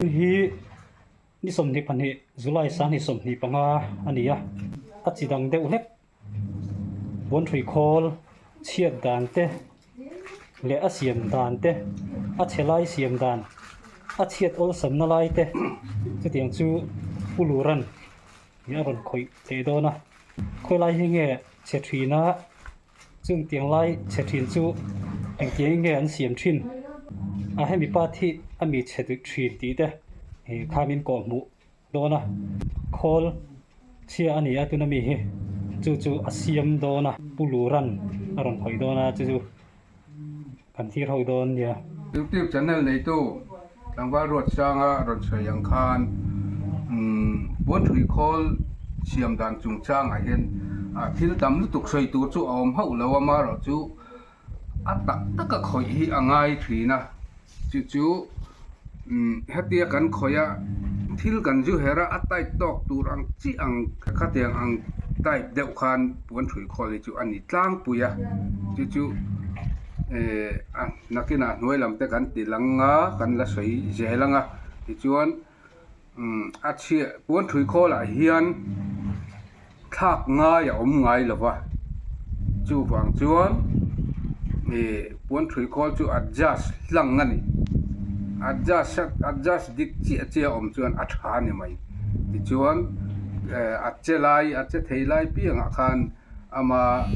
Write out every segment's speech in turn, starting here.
Hi ni 22 July 2025 a ni a, a chi dang deuh hlek puanṭhui khawl chhiat dan te leh a siam dan te a chhe lai siam dan a chhiat awlsamna lai te chutiang chu Pu Luran a rawn khawih leh dawn a, khawilai hi nge chhe thin a. Chung tiang lai chhe thin chu engtiang nge an siam thin a hemi pa thi a mi chhe duh thin tih te ih kha min kawh hmuh dawn a khawl chhia a ni a tuna mi hi chu chu a siam dawn a pu luran a rawn khawih dawn a chu chu kan thlir ho dawn nia. Youtube channel neitu tlangval Ruatsanga rawn sawi ang khan Puanṭhui khawl siam dan chungchangah hian thil tam lutuk sawi tur chu a awm hauh lo a, amaherawhchu a tak taka khawih hi a ngai thin a, chu chu hetia kan khawih a thil kan zu her a, a tight tawk tur ang chiah ang khatiang ang type deuh khan Puanṭhui khawl hi chu a ni tlangpui a, chu chu eh a nakinah hnuai lam te kan ti lang a kan la sawi zel ang a tichuan umm a chhiah puan ṭhui khawlah hian thlak ngai a awm ngai lo va chuvang chuan ih puan ṭhui khawl chu adjust hlang a ni adjust adjust dik chiah chiah a awm chuan a ṭha a ni mai tichuan eh a che lai a che thei lai piangah khan. Ama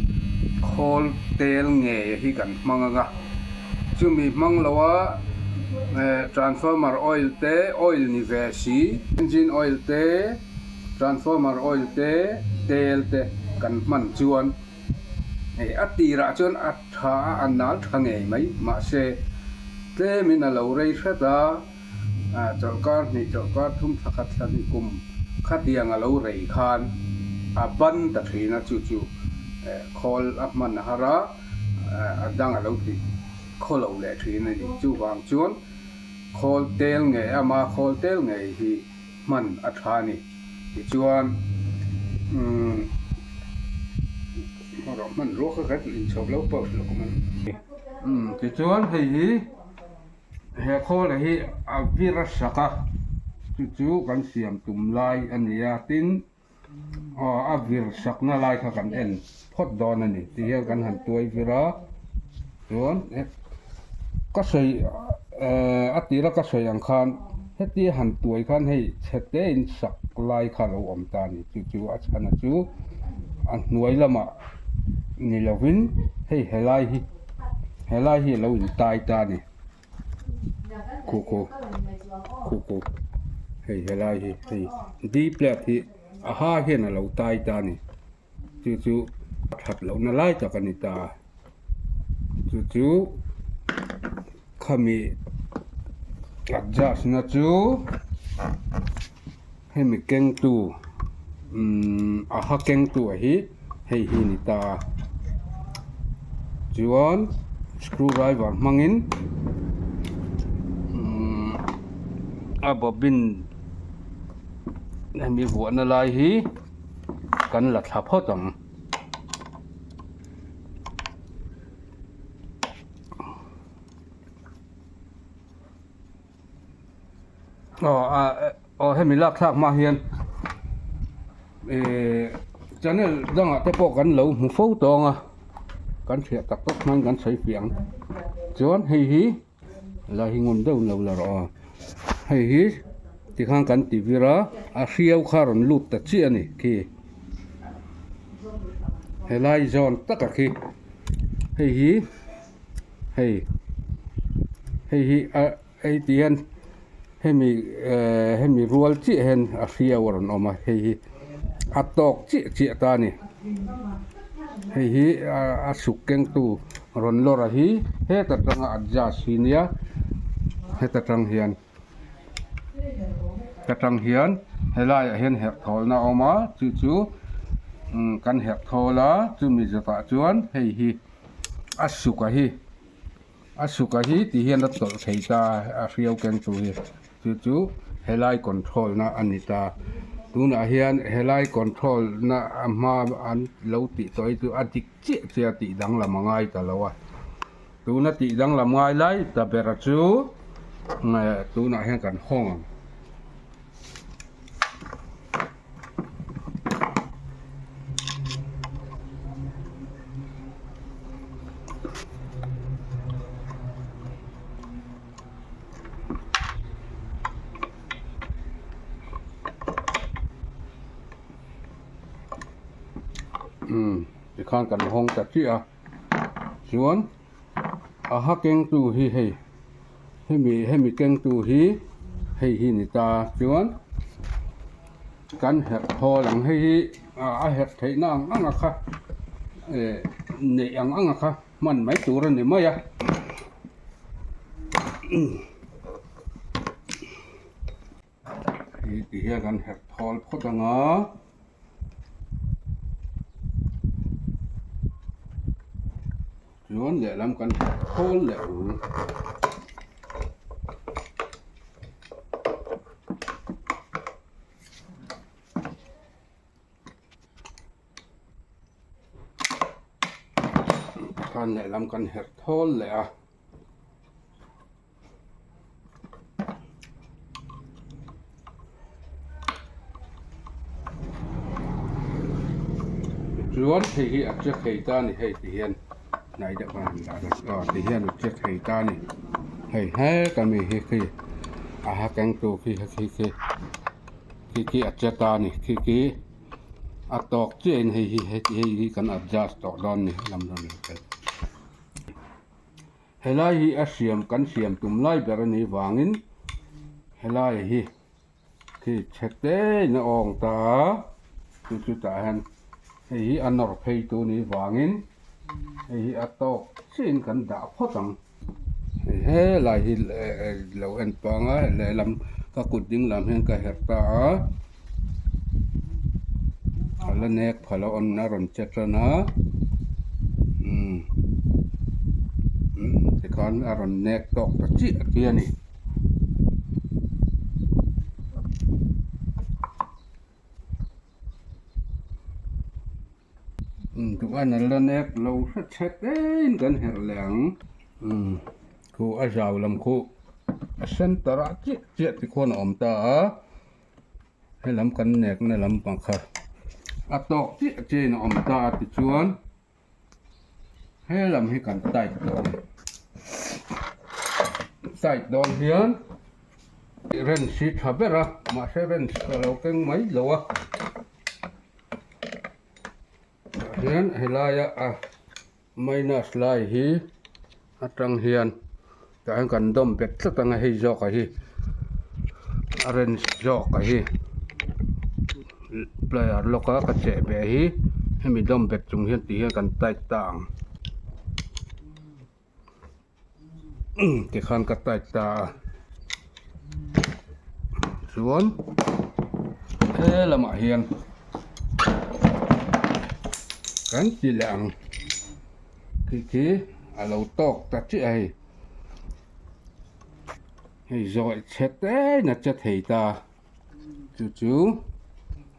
khawl tel ngei hi kan hmang ang a, chumi hmang loa transformer oil te oil ni ve si, engine oil te, transformer oil te, tel te kan hman chuan hei a tirah chuan a tha a, a nal tha ngei mai mahse tlemin a lo rei hret a. Chawlhkar hnih, chawlhkar thum thla khat thla hnih kum khatiang a lo rei khan a ban ta thin a, chu chu khawl a hman a har a, a dang a lo ti khaw lo leh thin a ni. Chuvang chuan khawl tel ngei, ama khawl tel ngei hi hman a tha a ni. Tichuan hmanrua kha kan inchhawp lo pawh hrilh awm a ni. Tichuan hei hi. He khawla hi a vir a sak a, chu chu kan siam tum lai a ni a, tin aw a vir sakna lai kha kan en phawt dawn a ni tih hian kan han tuai vir a, chuan ka sawi ehh a tira ka sawi ang khan hetia han tuai khan hei chhe te in sak lai kha a lo awm ta a ni, chu chu a chhana chu a hnuai lamah ni lovin hei helai hi. Helai hi a lo in tai ta a ni khuh khuh khuh khuh hei helai hi hei D plate hi a ha hian a lo tai ta a ni chu chu a that lohna lai tak a ni ta a chu chu khami adjust na chu. Hemi kengtu umm a ha kengtu a hi hei hi a ni ta a chuan screw driver hmangin umm a bobin hemi vuahna lai hi kan la thla phawt ang. Aw a aw hemi lak thlak hma hian ihh channel dangah te pawh kan lo hmu fo tawng a kan hriat tak tak hmangin kan sawi fiah ang chuan hei hi la hi ngun deuh lo la rawh aw hei hi tikhan kan ti vir a a hriau kha a rawn lut ta chiah a ni khi helai zawn taka khi hei hi. Hei hei hi a hei ti hian hemi ehh hemi rual chiah hian a hriau a rawn awm a hei hi a tawk chiah chiah ta a ni hei hi a suk keng tu rawn lawr a hi heta tanga adjust hi nia heta tang hian heta tang hian helaiah hian herh thawlna a awm a chu chu kan herh thawl a chumi zawtah chuan hei hi. A suka hi a suka hi ti hian a tawlh thei ta a hriau keng chu hi chu chu helai control na a ni ta tunah hian helai control na a hma an lo tih tawh hi chu a dik chiah chiah a tih danglam a ngai ta lo a tuna tih danglam ngai lai ta ber chu tunah hian kan hawng ang. khan kan hawng ta chiah a chuan a ha kengtu hi hei hemi hemi kengtu hi hei hi ni ta chuan kan herh thawl ang hei hi a herh theihna ang ang a kha eh neih ang ang a kha hman mai tur a ni mai a. Hei ti hian kan herh thawl phawt ang a. Chuan lehlam kan herh thawl leh ang. Khan lehlam kan herh thawl leh a. Chuan hei hi a che thei ta a ni hei ti hian hnai deuh a han dah dawn aw ti hian a che thei ta a ni hei heta mi hi khi a ha keng tur khi khi khi khi khi a che ta a ni khi khi a tawk chiah in hei hi hei hi kan adjust tawh dawn a ni lam dawn lo. Helai hi a siam kan siam tum lai ber a nih vangin helai hi khi chhe tein a awng ta a chu chu tah hian hei hi a nawr phei tu nih vangin hei hi a tawk chiahin kan dah phawt ang hei helai hi lo en pang a lehlam ka kut ding lam hian ka herh ta a a la nek pha lo a rawn che tan a umm umm tikhan a rawn nek tawk ta chiah chiah a ni. Umm duh a la nek lo hret hret em kan herh leh ang umm khu a zau lam khu a center ah chiah chiah tikhuan a awm ta a. Helam kan nekna lampang kha a tawk chiah chiah in a awm ta a tichuan helam hi kan tight dawn tight dawn hian wrench hi tha ber a mahse wrench ka lo keng mai lo a tah hian helaia a minus lai hi atang hian tah hian kan dawm bet tlat ang a hei zawk a hi a wrench zawk a hi plier lawk a ka cheh ve hi hemi dawm bet chung hian ti hian kan tight ta ang tikhan ka tight ta a chuan he lamah hian kan ti leh ang khi khi a lo tawk ta chiah a hei hei zawih chhe te in a che thei ta chu chu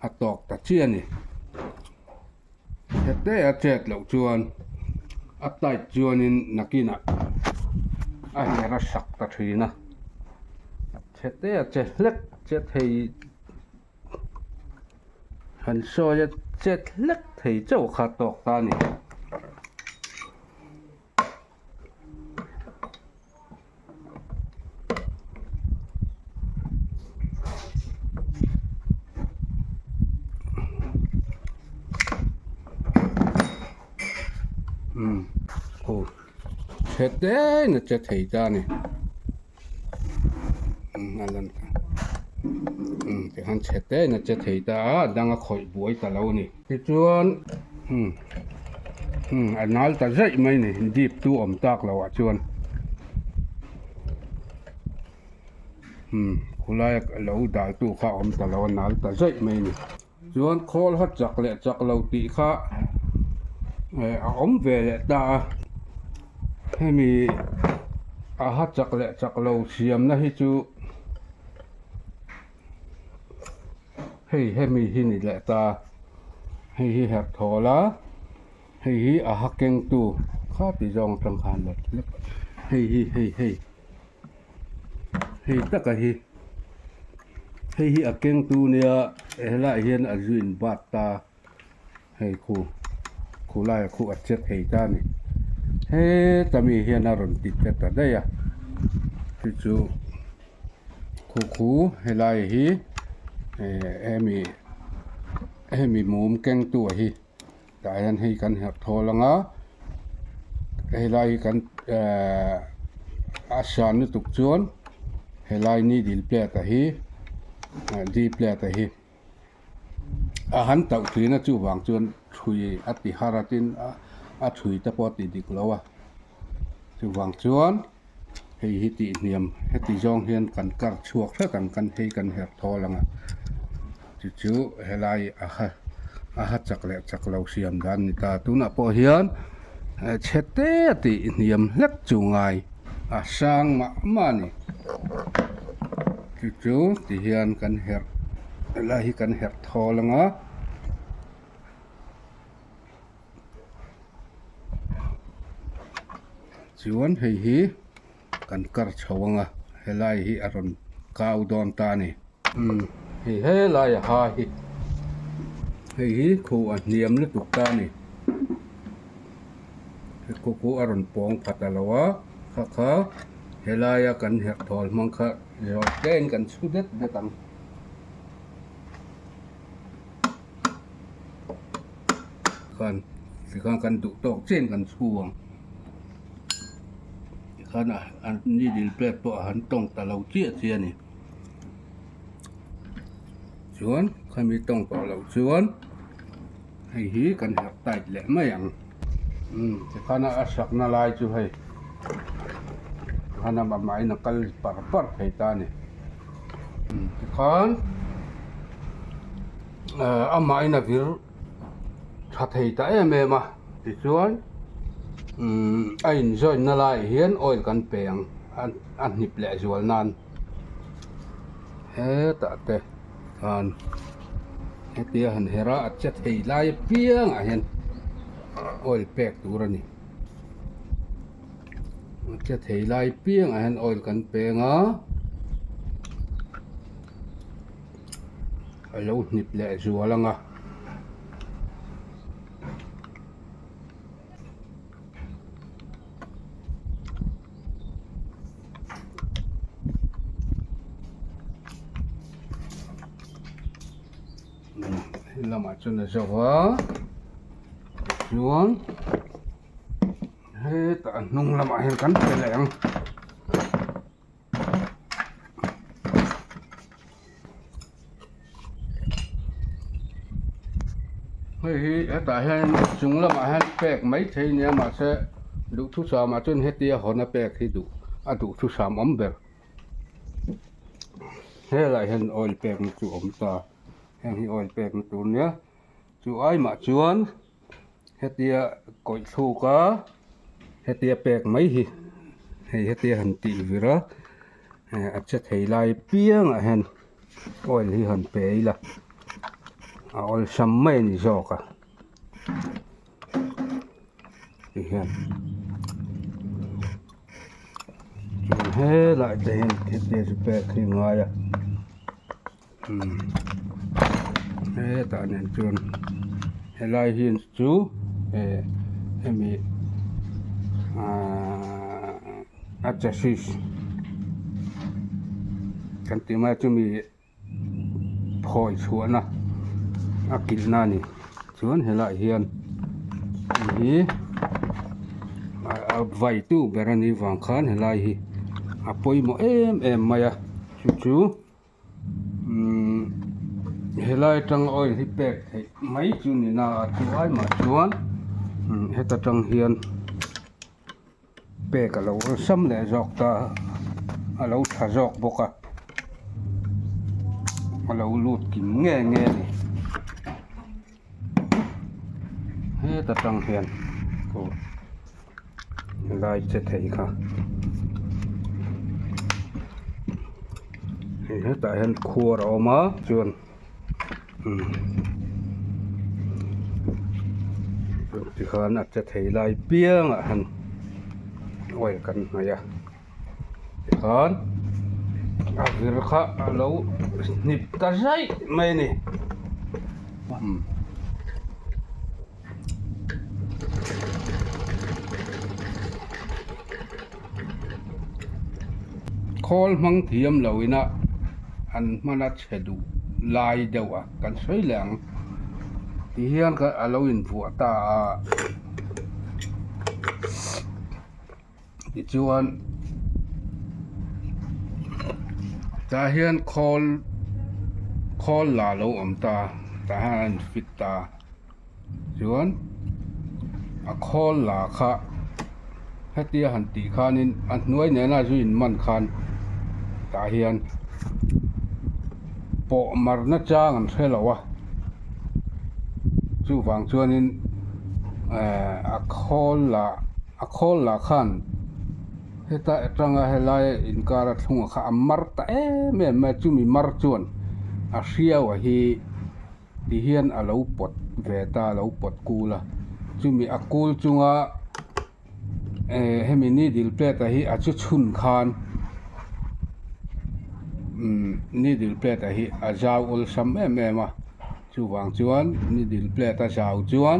a tawk ta chiah a ni. Hete a chet loh chuan a tight chuanin nakinah a her a sak ta thin a hete a che hlek che thei han sawi a chet hlek thei chauh kha tawk ta a ni. Umm aw chhe te in a che thei ta a ni umm a lan kha umm tikhan chhe te in a che thei ta a a dang a khawih buai ta lo a ni tichuan umm umm a nal ta zaih mai a ni dip tu awm tak loh ah chuan umm khulai a lo dal tu kha a awm ta lo a nal ta zaih mai a ni. Chuan khawl kha chak leh chak lo tih kha eh a awm ve leh ta a hemi a ha chak leh chak lo siamna hi chu hei hemi hi ni leh ta hei hi herh thawl a hei hi a ha kengtu kha ti zawng atang khan la hlek hei hi hei hei. Hei taka hi hei hi a kengtu nia helaiah hian a zu in bat ta hei khu khu laiah khu a che thei ta a ni heta mi hian a rawn ti che ta daih a chu chu khu khu helai hi eh hemi hemi mum kengtu a hi. Tah hian hei kan herh thawl ang a, helai hi kan ehh a san lutuk chuan helai needle plate a hi d plate a hi a han tauh thin a chuvang chuan hrui a ti har a tin a hrui te pawh a ti dik lo a chuvang chuan hei hi tih hniam heti zawng hian kan kar chhuak hret ang kan hei kan herh thawl ang a chu chu helai a ha a ha chak leh chak lo siam dan a ni ta tunah pawh hian chhe te a tih hniam hlek chu ngai a sang mah mah a ni chu chu ti hian kan herh helai hi kan herh thawl ang a. Chuan hei hi kan kar chho ang a helai hi a rawn kau dawn ta a ni. Umm hei helai a ha hi hei hi khu a hniam lutuk ta a ni hei khu khu a rawn pawng phat a lo a kha kha helaia kan herh thawl hmang kha zawh tlein kan chhu det det ang. Khan tikhan kan duh tawk chiah in kan chhu ang tikhan a needle plate pawh a han tawng ta lo chiah chiah a ni chuan khami tawng tawh loh chuan hei hi kan herh tight leh mai ang umm tikhan a sakna lai chu hei tikhan amah mahin a kal par par thei ta a ni tikhan. Amahin a vir tha thei ta em em a tichuan a in join na laiah hian oil kan pe ang a hnip leh zual nan hetah te khan hetia han her a a che thei lai apiangah hian oil pek tur a ni a che thei lai apiangah hian oil kan peng a. A lo hnip leh zual ang a. Lamah chuan a zo a tichuan hetah a hnung lamah hian kan pe leh ang. Hei hi hetah hian chung lamah hian pek mai thei nia mahse duhthusam ah chuan hetia hawn a pek hi duh a duhthusam awm ber helaiah hian oil pek na chu a awm ta heng hi oil pek na tur nia chu ai mah chuan hetia kawih thluk a hetia pek mai hi hei hetia han tih vir a eh a che thei lai piangah hian oil hi han pe ila a awlsam mai a ni zawk a tihian chuan helai te hian hetia chu pek hi a ngai a. Hetah nen chuan helai hi chu eh hemi ahh a chassis kan tih mai chumi phawi chhuahna a kilhna a ni chuan helaiah hian hei hi a vaitu ber a nih vang khan helai hi a pawimawh em em mai a chu chu. Umm helai atang oil hi pek theih mai chu ni na a chu ai mah chuan heta tang hian pek a lo awlsam leh zawk ta a lo tha zawk bawk a a lo lut kim nge nge a ni heta tang hian aw helai che thei kha hei hetah hian khuar a awm a chuan umm tikhan a che thei lai piangah hian oil kan hnawih a tikhan a vir kha a lo hnip ta zaih mai a ni. Khawl hmang thiam lo ina an hman a chhe duh lai deuh a kan sawi leh ang. Tihian ka a lo invuah ta a, tichuan tah hian khawl khawl la lo awm ta tah hian a in fit ta chuan a khawl la kha hetia han tih khanin a hnuai nena zu in man khan tah hian pawh marna chang an hre lo a chuvang chuanin ehh a khawl lah a khawl lah khan heta atanga helai inkar a thlungah kha a mar ta em em mai a chumi mar chuan a hriau a hi. Ti hian a lo pawt ve ta a lo pawt kul a chumi a kul chunga eh hemi needle plate ah hi a chu chhun khan umm needle plate ah hi a zau awlsam em em a chuvang chuan needle plate a zau chuan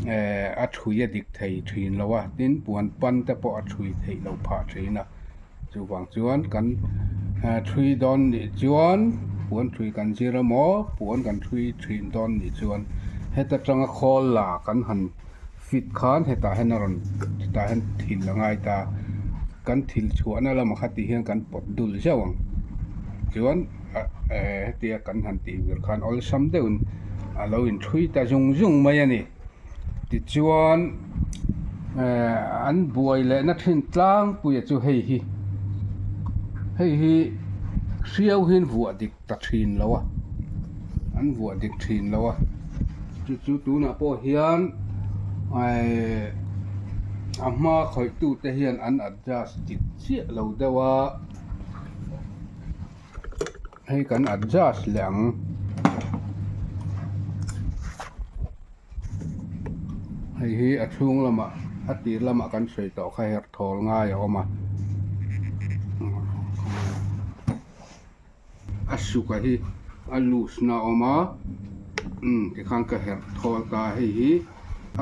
eh a thui a dik thei thin lo a tin puan pan te pawh a thui theih loh phah thin a. Chuvang chuan kan thui dawn nih chuan puan thui kan zir emaw puan kan thui thin dawn nih chuan heta tanga khawl la kan han fit khan hetah hian a rawn hetah hian thil a ngai ta kan thil chhuahna lamah kha ti hian kan pawt dul zeuh ang chuan hetia kan han tih vir khan awlsam deuhin a lo inthui ta zung zung mai a ni. Tichuan eh an buai lehna thin tlangpuia chu hei hi hei hi hriau hian vuah dik ta thin lo a an vuah dik thin lo a chu chu tunah pawh hian eh a hma khawih tute hian an adjust dik chiah lo deuh a. Hei kan adjust leh ang. Hei hi a chhung lamah a tir lamah kan sawi tawh kha herh thawl ngai a awm a. A suka hi a loose na a awm a umm tikhan ka herh thawl ta hei hi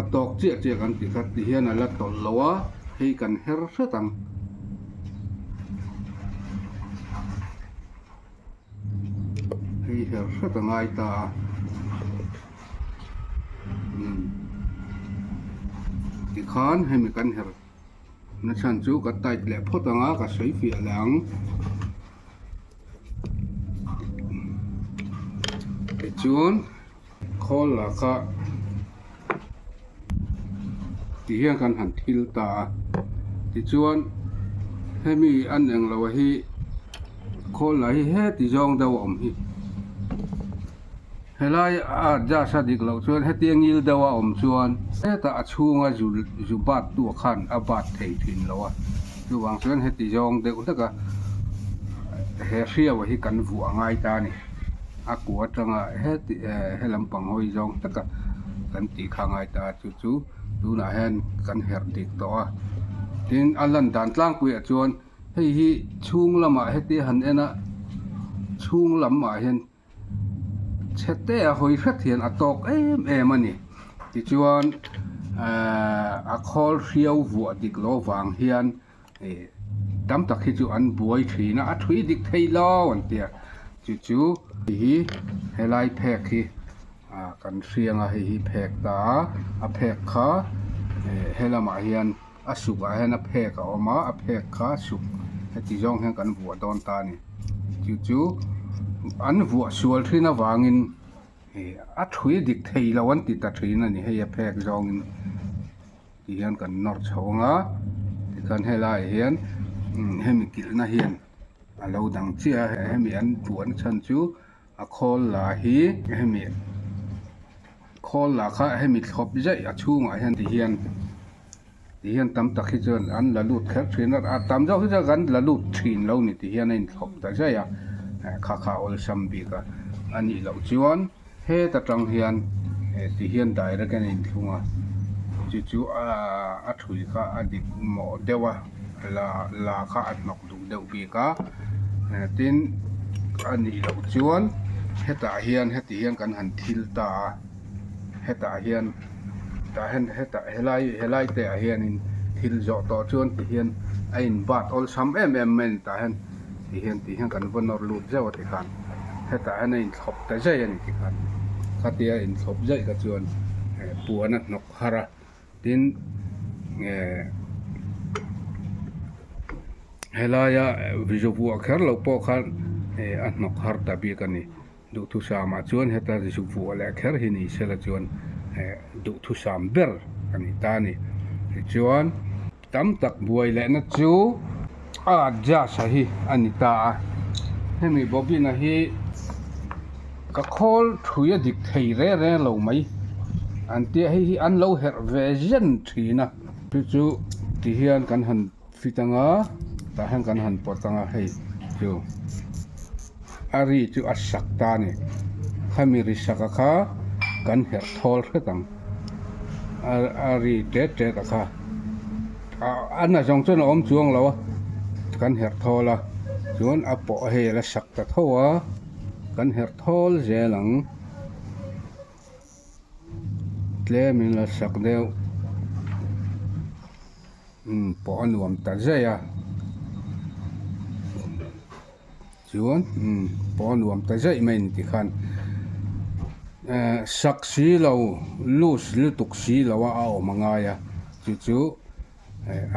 a tawk chiah chiah kan ti kha tihian a la tawlh lo a hei kan her hret ang. Hei her hret a ngai ta a umm tikhan hemi kan her na chhan chu ka tight leh phawt ang a ka sawi fiah leh ang tichuan khawl lah kha ti hian kan han thil ta a tichuan hemi an englo hi khawl lah hi heti zawng deuh a awm hi helai a adjust a dik loh chuan heti a ngil deuh a awm chuan hetah a chhunga zu zu bat tu khan a bat thei thin lo a chuvang chuan heti zawng deuh hlek a he hriau hi kan vuah ngai ta a ni. A kua atanga heti eh he lampang hawi zawng hlek a kan tih kha ngai ta chu chu tunah hian kan herh dik tawh a tin a lan dan tlangpuiah chuan hei hi chhung lamah heti han en a chhung lamah hian chhe te a hawi hret hian a tawk em em a ni tichuan ehh a khawl hriau vuah dik loh avang hian. Ih tam tak hi chu an buai thin a a thui dik thei lo an tia chu chu hei hi helai phek hi ah kan hriang a hei hi phek ta a a phek kha eh he lamah hian a suk ah hian a phek a awm a a phek kha suk heti zawng hian kan vuah dawn ta a ni chu chu an vuah sual thin avangin ih a thui dik thei lo an ti ta thin a ni hei a phek zawngin. Ti hian kan nawr chho ang a tikhan helaiah hian hemi kilhna hian a lo dang chiah a hemi an buan chhan chu a khawl la hi hemi khawl la kha hemi thlawp zaih a chhungah hian ti hian ti hian tam tak hi chuan an la lut kher thin a a tam zawk hi chuan kan la lut thin lo ni ti hian a inthlawp ta zaih a kha kha awlsam bik a a nih loh chuan. Heta tang hian eh ti hian direct a inthlung a chu chu a thui kha a dik mawh deuh a la la kha a hnawk duh deuh bik a tin a nih loh chuan hetah hian heti hian kan han thil ta a hetah hian tah hian hetah helai helai te ah hianin thil zawh tawh chuan ti hian a in bat awlsam em em mai a ni tah hian. Ti hian ti hian kan va nawr lut zeuh a tikhan hetah hian a inthlawp ta zai a ni tikhan. Khatia inthlawp zaih kha chuan puan a hnawk har a, tin helaia zu vuah kher loh pawh khan a hnawk har ta bik a ni. Duhthusam ah chuan heta zu vuah leh kher hi ni sela chuan duhthusam ber a ni ta a ni. Tichuan tam tak buai lehna chu a adjust a hi a ni ta a, hemi bobbin a hi ka khawl thui a dik thei reng reng lo mai an tia hei hi an lo herh ve zen thin a chu chu ti hian kan han fit anga tah hian kan han pawt anga hei chu a ri chu a sak ta a ni khami ri sak a kha kan herh thawl hret ang a ri tet tet a kha a na zawng chuan a awm chuang lo a kan herh thawl a chuan a pawh hei a la sak ta tho a kan herh thawl zel ang tlem in la sak deuh umm pawh a nuam ta zai a chuan umm pawh a nuam ta zaih mai a ni tikhan ehh sak si lo loose lutuk si lo a a awm a ngai a chu chu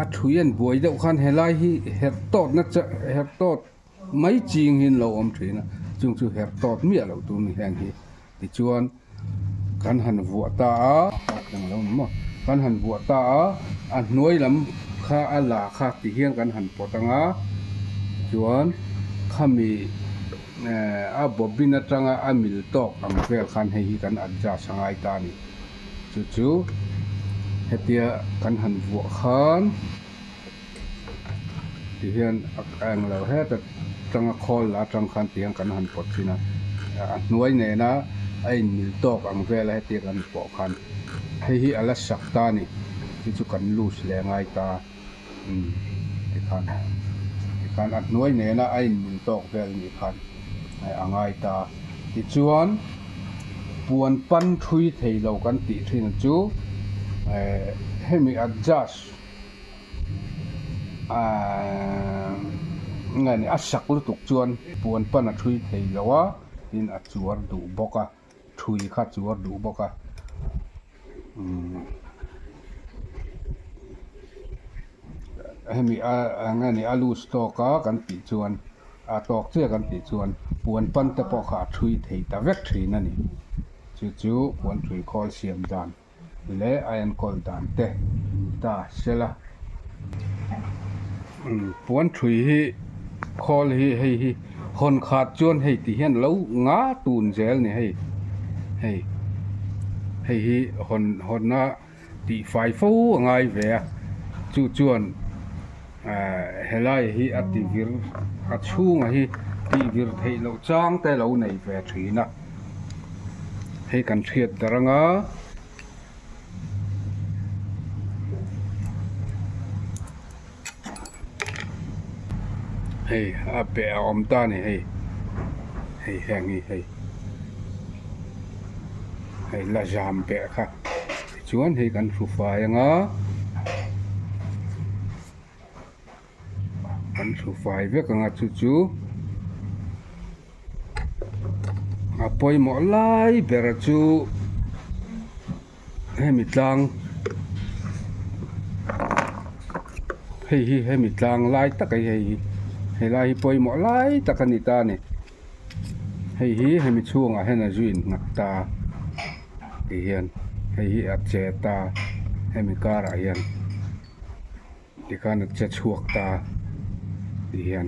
a thui an buai deuh khan helai hi herh tawt na herh tawt mai ching hi an lo awm thin a chung chu herh tawt miah loh tur ni heng hi tichuan kan han vuah ta a kan han vuah ta a a hnuai lam kha a la kha ti hian kan han pawt ang a chuan khami eh a bobbin atanga a mil tawk ang vel khan hei hi kan adjust a ngai ta a ni chu chu hetia kan han vuah khan. Ti hian a eng lo het atanga khawl la atang khan ti hian kan han pawt thin a, a hnuai nena a inmil tawk ang vel a hetiang kan pawh khan hei hi a la sak ta a ni chu chu kan loose leh ngai ta umm tikhan tikhan a hnuai nena a inmil tawk vel anih khan a ngai ta tichuan puan pan thui thei lo kan tih thin chu eh hemi adjust. Nge ni a sak lutuk chuan puan pan a thui thei lo a tin a chuar duh bawk a thui kha a chuar duh bawk a umm hemi a nge ni a loose tawk a kan tih chuan a tawk chiah kan tih chuan puan pan te pawh kha a thui thei ta vek thin a ni chu chu puan thui khawl siam dan. Leh a enkawl dan te ni ta sela. Puan thui hi khawl hi hei hi hawn khat chuan hei ti hian lo nga tun zel ni hei hei hei hi hawn hawnna tih fai fo a ngai ve a chu chuan ehh helai hi a ti vir a chhungah hi tih vir theih loh chang te lo nei ve thin a. Hei kan hriat dar anga hei a beh a awm ta a ni hei hei heng hi hei hei la zam beh kha tichuan hei kan hru fai anga kan hru fai vek anga chu chu. A pawimawh lai ber chu hemi tlang hei hi hemi tlang lai tak a hei hi helai hi pawimawh lai tak a ni ta a ni hei hi hemi chhungah hian a zu innghat ta ti hian hei hi a che ta hemi karah hian. Tikhan a che chhuak ta ti hian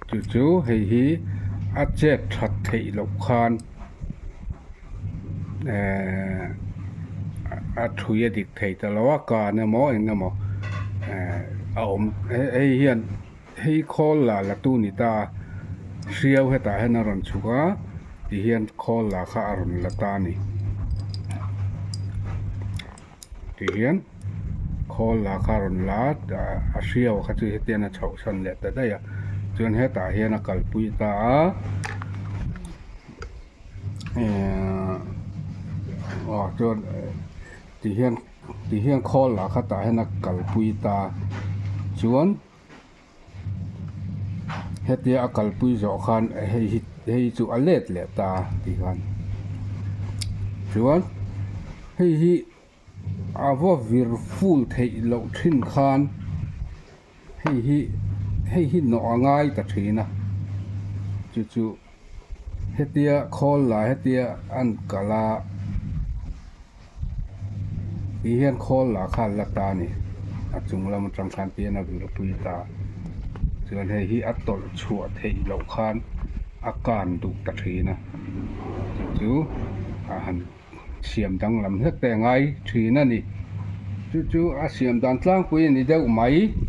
chu chu hei hi a chet that theih loh khan ehh a thui a dik thei ta lo a kan emaw eng emaw ehh a awm hei hian hei khawl la la tu ni ta hriau hetah hian a rawn chhuk a ti hian khawl la kha a rawn la ta a ni. Ti hian khawl la kha a rawn la a a hriau kha chu hetiang a chhoh san leh ta daih a chuan hetah hian a kalpui ta a ehh aw chuan ti hian ti hian khawl lah kha tah hian a kalpui ta a chuan. Hetia a kalpui zawh khan hei hi Hei chu a let leh ta ti khan chuan hei hi a va vir full theih loh thin khan hei hi hei hi nawh a ngai ta thin a chu chu hetia khawl la hetia an kal a ti hian khawl lah kha an la ta a ni a chung lam atang khan tihian a vir pui ta chuan hei hi a tawlh chhuah theih loh khan a kan duh ta thin a chu chu a han siam danglam hlek te a ngai thin a ni chu chu a siam dan tlangpui a ni deuh mai.